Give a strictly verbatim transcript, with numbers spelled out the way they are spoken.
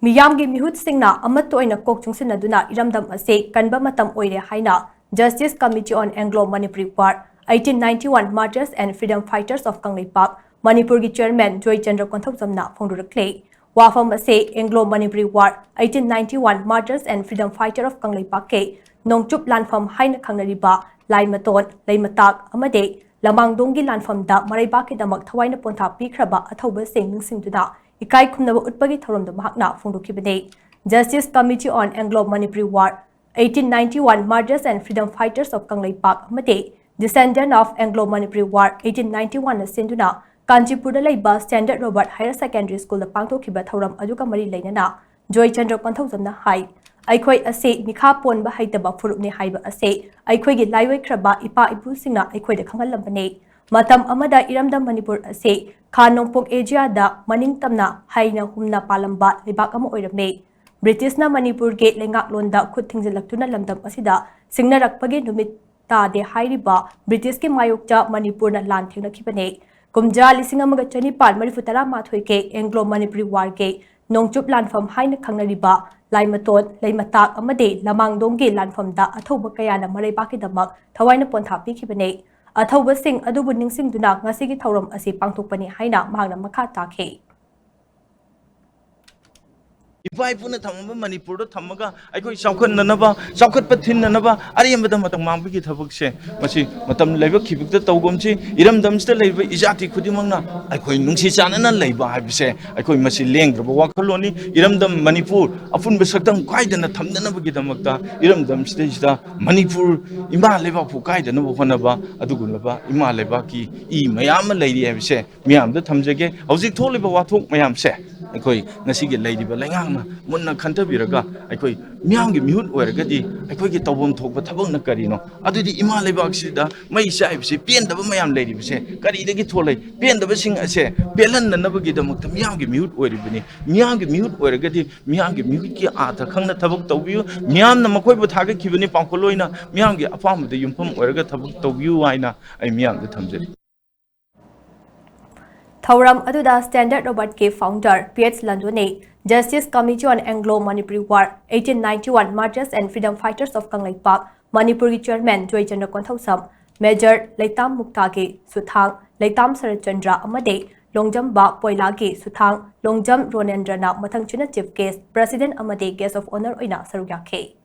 ꯃꯤꯌꯥꯝꯒꯤ ꯃꯤꯍꯨꯠꯁꯤꯡꯅ ꯑꯃꯠꯇ ꯑꯣꯏꯅ ꯀꯣꯛ ꯆꯨꯡꯁꯤꯟꯅꯗꯨꯅ ꯏꯔꯝꯗꯝ ꯑꯁꯤ ꯀꯟꯕ ꯃꯇꯝ ꯑꯣꯏꯔꯦ ꯍꯥꯏꯅ Justice Committee on Anglo-Manipuri War, eighteen ninety-one Martyrs and Freedom Fighters of Kangleipak, ꯃꯅꯤꯄꯨꯔꯒꯤ ꯆꯤꯌꯔꯃꯦꯟ ꯖꯣꯏꯆꯟꯗ꯭ꯔ ꯀꯣꯟꯊꯧꯖꯝꯅ ꯐꯣꯡꯗꯣꯔꯛꯂꯤ꯫ ꯋꯥꯐꯝ ꯑꯁꯤ Anglo-Manipuri War, eighteen ninety-one Martyrs and Freedom Fighter of ꯀꯪꯂꯩꯄꯥꯛꯀꯤ ꯅꯣꯡꯆꯨꯞ ꯂꯥꯟꯐꯝ ꯍꯥꯏꯅ ꯈꯪꯅꯔꯤꯕ ꯂꯥꯏꯃꯇꯣꯟ, ꯂꯩꯃꯇꯥꯛ ꯑꯃꯗꯤ ꯂꯃꯥꯡꯗꯣꯡꯒꯤ ꯂꯥꯟꯐꯝꯗ ꯃꯔꯩꯕꯥꯛꯀꯤꯗꯃꯛ ꯊꯋꯥꯏꯅ ꯄꯣꯟꯊꯥ ꯄꯤꯈ꯭ꯔꯕ ꯑꯊꯧꯕꯁꯤꯡ ꯅꯤꯡꯁꯤꯡꯗꯨꯅ ꯏꯀꯥꯏ ꯈꯨꯝꯅꯕ ꯎꯠꯄꯒꯤ ꯊꯧꯔꯝꯗ ꯃꯍꯥꯛꯅ ꯐꯣꯡꯗꯣꯛꯈꯤꯕꯅꯤ꯫ Justice Committee on Anglo-Manipuri War, eighteen ninety-one Martyrs and Freedom Fighters of Kangleipak ꯑꯃꯗꯤ Descendant of Anglo-Manipuri War, eighteen ninety-one ꯅ ꯁꯤꯟꯗꯨꯅ ꯀꯥꯟꯆꯤꯄꯨꯔꯗ ꯂꯩꯕ Standard Robert Higher Secondary School ꯗ ꯄꯥꯡꯊꯣꯛꯈꯤꯕ ꯊꯧꯔꯝ ꯑꯗꯨꯒ ꯃꯔꯤ ꯂꯩꯅꯅ ꯖꯣꯏꯆꯟꯗ꯭ꯔ ꯀꯣꯟꯊꯧꯖꯝꯅ ꯍꯥꯏ, ꯑꯩꯈꯣꯏ ꯑꯁꯤ ꯃꯤꯈꯥ ꯄꯣꯟꯕ ꯍꯩꯇꯕ ꯐꯨꯔꯨꯞꯅꯤ ꯍꯥꯏꯕ ꯑꯁꯤ ꯑꯩꯈꯣꯏꯒꯤ ꯂꯥꯏꯑꯣꯏꯈ꯭ꯔꯕ ꯏꯄꯥ ꯏꯄꯨꯁꯤꯡꯅ ꯑꯩꯈꯣꯏꯗ ꯈꯪꯍꯜꯂꯝꯕꯅꯤ꯫ ꯃꯇꯝ ꯑꯃꯗ ꯏꯔꯝꯗꯝ ꯃꯅꯤꯄꯨꯔ ꯑꯁꯤ ꯈꯥ ꯅꯣꯡꯄꯣꯛ ꯑꯦꯖꯤꯌꯥꯗ ꯃꯅꯤꯡꯇꯝꯅ ꯍꯩꯅ ꯍꯨꯝꯅ ꯄꯥꯜꯂꯝꯕ ꯂꯩꯕꯥꯛ ꯑꯃ ꯑꯣꯏꯔꯝꯃꯤ꯫ ꯕ꯭ꯔꯤꯇꯤꯁꯅ ꯃꯅꯤꯄꯨꯔꯒꯤ ꯂꯩꯉꯥꯛꯂꯣꯟꯗ ꯈꯨꯠ ꯊꯤꯡꯖꯤꯜꯂꯛꯇꯨꯅ ꯂꯝꯗꯝ ꯑꯁꯤꯗ ꯁꯤꯡꯅꯔꯛꯄꯒꯤ ꯅꯨꯃꯤꯠ ꯇꯥꯗꯦ ꯍꯥꯏꯔꯤꯕ ꯕ꯭ꯔꯤꯇꯤꯁꯀꯤ ꯃꯥꯌꯣꯛꯇ ꯃꯅꯤꯄꯨꯔꯅ ꯂꯥꯟ ꯊꯦꯡꯅꯈꯤꯕꯅꯤ꯫ ꯀꯨꯝꯖꯥ ꯂꯤꯁꯤꯡ ꯑꯃꯒ ꯆꯅꯤꯄꯥꯟ ꯃꯔꯤꯐꯨ ꯇꯔꯥꯃꯥꯊꯣꯏꯒꯤ Anglo-Manipuri War ꯒꯤ ꯅꯣꯡꯆꯨꯞ ꯂꯥꯟꯐꯝ ꯍꯥꯏꯅ ꯈꯪꯅꯔꯤꯕ ꯂꯥꯏꯃꯇꯣꯟ, ꯂꯩꯃꯇꯥꯛ ꯑꯃꯗꯤ ꯂꯃꯥꯡꯗꯣꯡꯒꯤ ꯂꯥꯟꯐꯝꯗ ꯑꯊꯧꯕ ꯀꯌꯥꯅ ꯃꯔꯩꯕꯥꯛꯀꯤꯗꯃꯛ ꯊꯋꯥꯏꯅ ꯄꯣꯟꯊꯥ ꯄꯤꯈꯤꯕꯅꯤ꯫ ꯑꯊꯧꯕꯁꯤꯡ ꯑꯗꯨꯕꯨ ꯅꯤꯡꯁꯤꯡꯗꯨꯅ ꯉꯁꯤꯒꯤ ꯊꯧꯔꯝ ꯑꯁꯤ ꯄꯥꯡꯊꯣꯛꯄꯅꯤ ꯍꯥꯏꯅ ꯃꯍꯥꯛꯅ ꯃꯈꯥ ꯇꯥꯈꯤ꯫ ꯏꯄꯥ ꯏꯄꯨꯅ ꯊꯝꯃꯝꯕ ꯃꯅꯤꯄꯨꯔꯗ ꯊꯝꯃꯒ ꯑꯩꯈꯣꯏ ꯆꯥꯎꯈꯠꯅꯅꯕ, ꯆꯥꯎꯈꯠꯄ ꯊꯤꯟꯅꯅꯕ ꯑꯔꯦꯝꯕꯗ ꯃꯇꯝ ꯃꯥꯡꯕꯒꯤ ꯊꯕꯛꯁꯦ, ꯃꯁꯤ ꯃꯇꯝ ꯂꯥꯏꯕꯛ ꯊꯤꯕꯇ ꯇꯧꯒꯨꯝꯁꯤ꯫ ꯏꯔꯝꯗꯝꯁꯤꯗ ꯂꯩꯔꯤꯕ ꯏꯖꯥꯇꯤ ꯈꯨꯗꯤꯡꯃꯛꯅ ꯑꯩꯈꯣꯏ ꯅꯨꯡꯁꯤ ꯆꯥꯟꯅꯅ ꯂꯩꯕ ꯍꯥꯏꯕꯁꯦ ꯑꯩꯈꯣꯏ ꯃꯁꯤ ꯂꯦꯡꯗ꯭ꯔꯕ ꯋꯥꯈꯜꯂꯣꯟꯅꯤ꯫ ꯏꯔꯝꯗꯝ ꯃꯅꯤꯄꯨꯔ ꯑꯄꯨꯟꯕ ꯁꯛꯇꯝ ꯀꯥꯏꯗꯅ ꯊꯝꯅꯅꯕꯒꯤꯗꯃꯛꯇ ꯏꯔꯝꯗꯝꯁꯤꯗꯩꯁꯤꯗ ꯃꯅꯤꯄꯨꯔ ꯏꯃꯥ ꯂꯩꯕꯥꯛꯄꯨ ꯀꯥꯏꯗꯅꯕ ꯍꯣꯠꯅꯕ ꯑꯗꯨꯒꯨꯝꯂꯕ ꯏꯃꯥ ꯂꯩꯕꯥꯛꯀꯤ ꯏ ꯃꯌꯥꯝ ꯑꯃ ꯂꯩꯔꯤ ꯍꯥꯏꯕꯁꯦ ꯃꯤꯌꯥꯝꯗ ꯊꯝꯖꯒꯦ꯫ ꯍꯧꯖꯤꯛ ꯊꯣꯛꯂꯤꯕ ꯋꯥꯊꯣꯛ ꯃꯌꯥꯝꯁꯦ ꯑꯩꯈꯣꯏ ꯉꯁꯤꯒꯤ ꯂꯩꯔꯤꯕ ꯂꯩꯉꯥꯛꯅ ꯃꯨꯟꯅ ꯈꯟꯊꯕꯤꯔꯒ ꯑꯩꯈꯣꯏ ꯃꯤꯌꯥꯝꯒꯤ ꯃꯤꯍꯨꯠ ꯑꯣꯏꯔꯒꯗꯤ ꯑꯩꯈꯣꯏꯒꯤ ꯇꯧꯐꯝ ꯊꯣꯛꯄ ꯊꯕꯛꯅ ꯀꯔꯤꯅꯣ? ꯑꯗꯨꯗꯤ ꯏꯃꯥ ꯂꯩꯕꯥꯛꯁꯤꯗ ꯃꯩ ꯆꯥꯛꯏꯕꯁꯤ, ꯄꯦꯟꯗꯕ ꯃꯌꯥꯝ ꯂꯩꯔꯤꯕꯁꯦ ꯀꯔꯤꯗꯒꯤ ꯊꯣꯛꯂꯛꯏ? ꯄꯦꯟꯗꯕꯁꯤꯡ ꯑꯁꯦ ꯄꯦꯜꯍꯟꯅꯅꯕꯒꯤꯗꯃꯛꯇ ꯃꯤꯌꯥꯝꯒꯤ ꯃꯤꯍꯨꯠ ꯑꯣꯏꯔꯤꯕꯅꯤ꯫ ꯃꯤꯌꯥꯝꯒꯤ ꯃꯤꯍꯨꯠ ꯑꯣꯏꯔꯒꯗꯤ ꯃꯤꯌꯥꯝꯒꯤ ꯃꯤꯍꯨꯠꯀꯤ ꯑꯥꯔꯊ ꯈꯪꯅ ꯊꯕꯛ ꯇꯧꯕꯤꯌꯨ꯫ ꯃꯤꯌꯥꯝꯅ ꯃꯈꯣꯏꯕꯨ ꯊꯥꯒꯠꯈꯤꯕꯅꯤ ꯄꯥꯡꯈꯣꯜ ꯑꯣꯏꯅ꯫ ꯃꯤꯌꯥꯝꯒꯤ ꯑꯄꯥꯝꯕꯗ ꯌꯨꯝꯐꯝ ꯑꯣꯏꯔꯒ ꯊꯕꯛ ꯇꯧꯕꯤꯌꯨ ꯍꯥꯏꯅ ꯑꯩ ꯃꯤꯌꯥꯝꯗ ꯊꯝꯖꯔꯤ꯫ ꯊꯧꯔꯝ ꯑꯗꯨꯗ Standard Robert ꯀꯤ founder ꯄꯤ ꯑꯦꯆ ꯂꯟꯗꯣꯅꯤ, Justice Committee on Anglo-Manipuri War, eighteen ninety-one Martyrs and Freedom Fighters of Kangleipak, ꯃꯅꯤꯄꯨꯔꯒꯤ ꯆꯤꯌꯔꯃꯦꯟ ꯖꯣꯏꯆꯟꯗ꯭ꯔ ꯀꯣꯟꯊꯧꯖꯝ, ꯃꯦꯖꯔ ꯂꯩꯇꯥꯝ ꯃꯨꯛꯇꯥꯒꯤ ꯁꯨꯊꯥꯡ, ꯂꯩꯇꯥꯝ ꯁꯔꯠꯆꯟꯗ꯭ꯔ ꯑꯃꯗꯤ ꯂꯣꯡꯖꯝꯕ ꯄꯣꯏꯂꯥꯒꯤ ꯁꯨꯊꯥꯡ, ꯂꯣꯡꯖꯝ ꯔꯣꯅꯦꯟꯗ꯭ꯔꯅ ꯃꯊꯪ ꯆꯤꯟꯅ ꯆꯤꯐ ꯒꯦꯁ, ꯄ꯭ꯔꯦꯁꯤꯗꯦꯟꯠ ꯑꯃꯗꯤ ꯒꯦꯁ ꯑꯣꯐ ꯑꯣꯅꯔ ꯑꯣꯏꯅ ꯁꯔꯨꯛ ꯌꯥꯈꯤ꯫